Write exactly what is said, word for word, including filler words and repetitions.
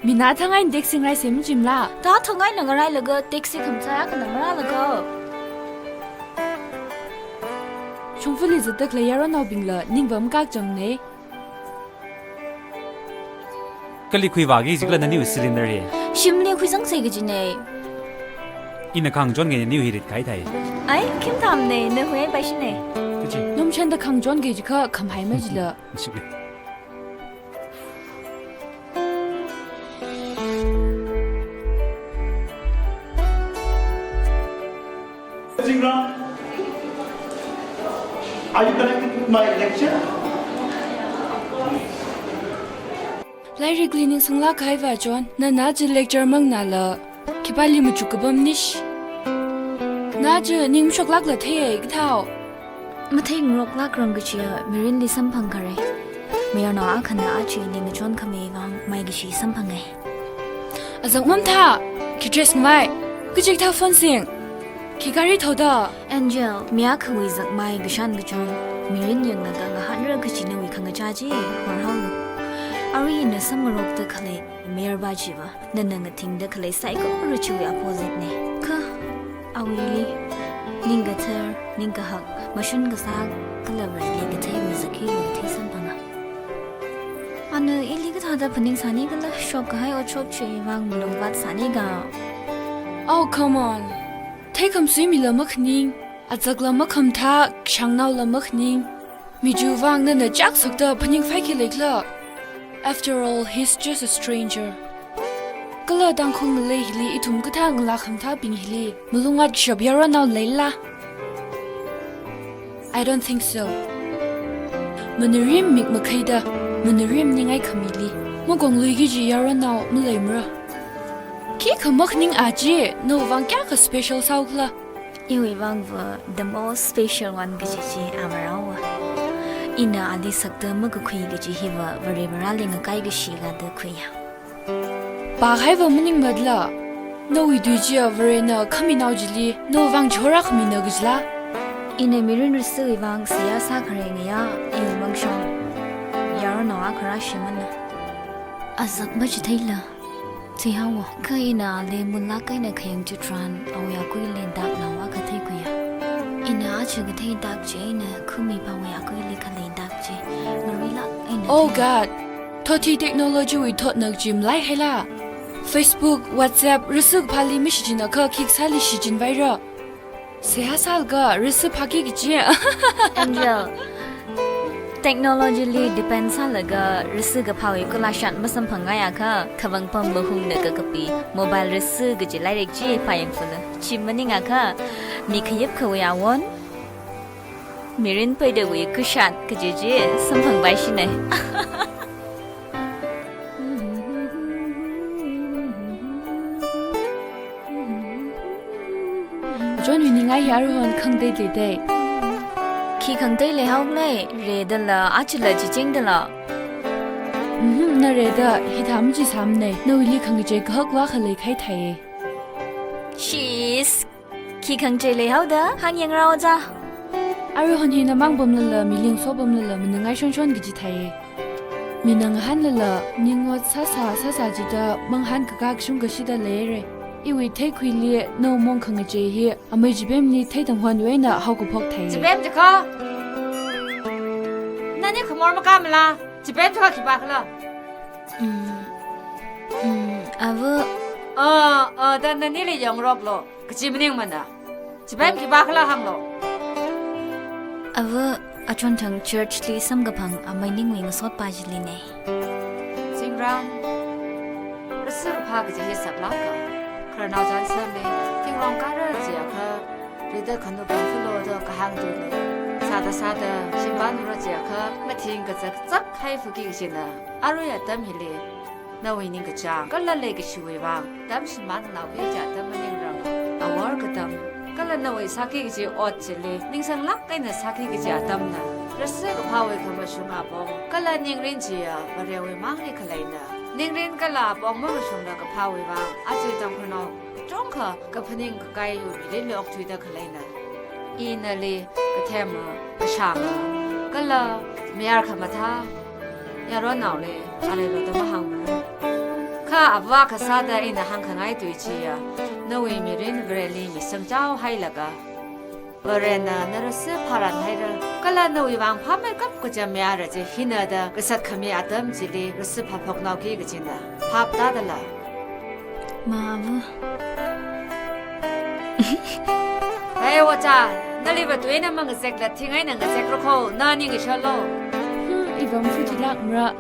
Mina thang eina taxi ngarai sem jimla. Thang eina ngarailaga taxi khamachai akha ngarailaga. Shongfali zatda khalei yaronnaobingla ningva makak chang nei. Kali khuivāki jikhala naniwui cylinder hi? Shimli khuizangsei kajinei. Ina khangachon ngai naniwui hi rit kahai thai. Ai, khim tham nei, na hui paishinei. Kachi? Numshanda khangachon ngai jikha khamahai majila. Shik. Zingra, are you connected with my lecture? Lairikli ningsanglāk kahaiva chon, nana chi lecture mangnala, khipāli machuk kapam nish. Na chi ning mashoklākla theiya kathao. Matheingaroklākrang kachiya mirinli samphang kharei. Mayarnao akhana achi ningachon khamei vang maikashi samphangai. Azak mamtha, khi dress ngavai, kachikathā phone sing, khi gari thaoda. Angel, mi akhawui zakmai kashan kachon, mirin yanglaga ngahānra kachi nawui khangachā chi horhaolu. Arui ina samngarokda khalei mayarva chiva, nana ngathingda khalei saikora chiwui opposite nei. Kha, awuili, ningkathar, ningkahak, mashun kasā, kala Vareli kathei mi zakhi lo thei samphanga. Ana ili kathāda phaningsāni kala shop kahai otshop chiwui vang malungvātsāni ka. Oh, come on. Theikhamsui mila makhaning, azakla makhamtha, shangnaola makhaning. Mi chiwui vang nana chak sokta phaningphai khi leikhala. After all, he's just a stranger. Kala Tangkhul ngalei hili ithum kathā ngalā khamathābing hili malungngatshap yaronnao leila? I don't think so. Manarim mik makhaida, manarim ningai khamili, makongluiki kaji yaronnao maleimara. Khikha makhaning achi, nawui vang kayākha special sāhaokhala? Iwui vangva the most special one kaji chi amarao. Ina ali sakta makakhui kaji hiva Vare marāli ngakai kashi gada khuiya. Pākhaiva maningmatla. Nawui tui chiya Varena khaminao chili nawui vang chihorā khamina kajila? Ina mirin rasuiwui vang seihā sākharei ngayā, iwui mangshong yaronnao akha rāshimana. Azak machitheila. Chihaowa, kha ina ali munlāk eina khayang chitharan awui akuili daknao akha theikhuiya. Ina aja kathei dak chieina khumi pawui akuili khalei dak chi ngaruilāk eina thei. Oh God! Thotthi technology wui thotna kaji malaihaila? Facebook, WhatsApp, rasukaphāli mashichinakha khi kasāli shichinvaira? Seihā sālaga rasuphāki kaji. Angel, technology li depend sālaga rasukaphāwui kulashan masamphangngaiakha, kavang pam mahungna kakapi mobile rasu kaji lairik chi pāyangphula. Chi maningakha, mi khayapkhawui awon, mirin peidawui kushat kaji chi samphangpaishinei. Chonwui ningai hi aruihon khangatei leidei. Khi khangatei leihaokhala, redala, achila chichingdala? Mhm, na reda, hithā machichamnei, nawuili khangachei kahakva khalei khaithai. Shish, khi khangachei leihaoda, hāngyang rao ja. Aruihon hi namang pamlala, miling so pamlala, manangai shonshon kaji thai. Mina ngahānlala, ning ot sāsā, sāsā jida, mangahān kakā kashung kashida leire. Iwui theikhuili, nawui mong khangachei hi, amei Chipemli theitang honwui eina haokaphok thai. Chipem chikha. Nani khamor makamala, Chipem chikha khipākhala? Mm, mm, ava. Ah, ah, da nanili yangroklo. Kachi maningmana. Chipem khipākhala hānglo. Ava, achonthang church li samkaphang amei Ningwui ngasotpa chilinei. Zingram, rasukaphā kaji hi saklāka. Khararnao chānsamli, thingrong kāra jiakha, rida khanupam phulo da kahāng tuinei. Sāda sāda, shimpan ura jiakha, mathing kazak zak hai phuki kajina. Arui atam hili, nawui ningkachāng, kala leikashiwui vang, tamshimān naoki kaji atam maningrang. Awor katam, kala nawui sāki kaji ot chili, ningsanglāk eina sāki kaji atamna. Rasukaphāwui khamashung apong, kala ningrin chiya, Varewui mangli khaleina. Ningrin kala apong mamashungla kaphāwui vang, aja Tangkhulnao kachungkha, kaphaning kakaiwui mirinli okthuida khaleina. Ina nali kathema, kashānga, kala mayar khamathā yaronnaoli, aleiloda mahāngmara. Kha ava kasāda ina hāngkhangai tui chiya, nawui mirin Vareli misangchao hailaga, Varena na rasi pharan haira, kala nawui vang phāmeikap kacham mayara chi hina da kasat khami atam chili rasi phaphoknao ki kachina. Phap tadala? Mama. Hey, Wacha, nali va tuina mangazekla thingai na ngazek roko, na ning ishalo. Hmm, ivam fuji lak mra.